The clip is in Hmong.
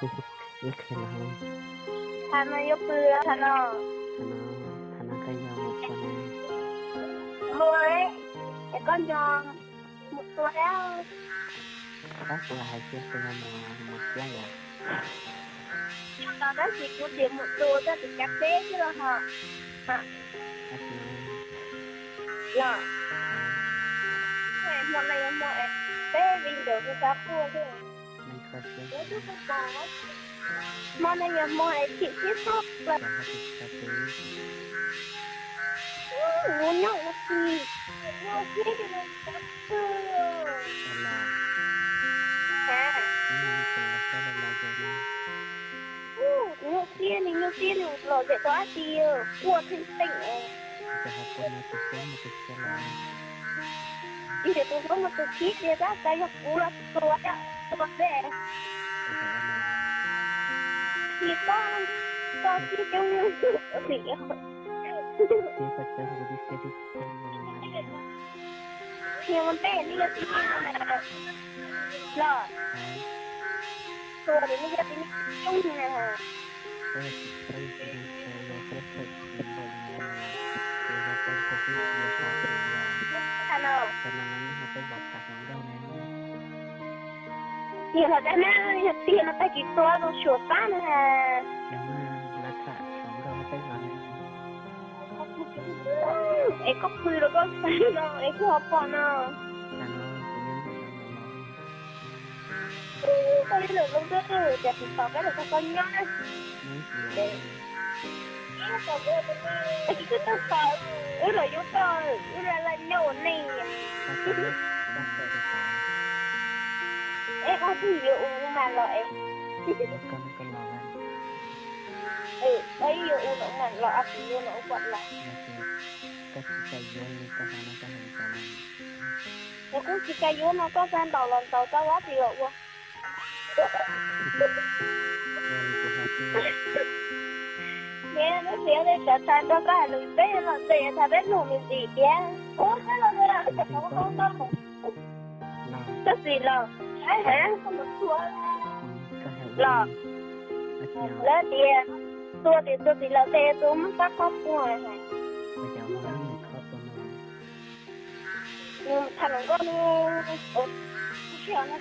Ib qhia no. Thaum no yuav pw los thaum no? Thaum no, thaum no koj yuav mus puas no? Mus, es koj nco mus tua thiab. Tab kuv hais tias kuv yuav mus, mus thiab yom. Thaum no tab sis kuv tias mus tua koj tus cab peb xwb los ho. Los, hmo no yog hmo es peb li ntawd kuv xav quaj xwb. Hmo no yog hmo es chim siab tshaj plaws. Mus nyob ua si, ua si, ha, kuv nyuaj siab li, nyuaj siab li, lom zem tau dab tsi, quaj theej teej. Ib tias tus hlub mus tus khib tias tab sis yog kuv los tua, tua peb. Tsis tau, tau tib coob li. Qhia mus tej li los, tua li nej yog tib neeg coob li na. Yog hais tias na, yog tiag no tag kis tua zoo suav pab na. Es koj pw los koj xav no es kuj ho pom no. Koj ib lwm zoo xwb, tias tsis tau peb los txog koj nyob na. Es tsis twb tau txog, wb los yuav koj, wb la la nyob ua neej. Es koj twb yuav ua mas los es. Koj yuav ua los mas los, koj tsis tau yuav li koj hais no, koj hais li cas no? Yog kuv tsis tau yuav no koj xa ntaus los ntaus, tau dab tsi los ua. Niam, neb txiv, neb sawv tag nrog koj hais lus, peb los txog tham peb mloog me ntsis thiab. Tab sis los, los, lawv tias tua tim tua tim lawm tej tus muab pab khob puag. Nws tham hluas nkauj no, ua, ua siab no.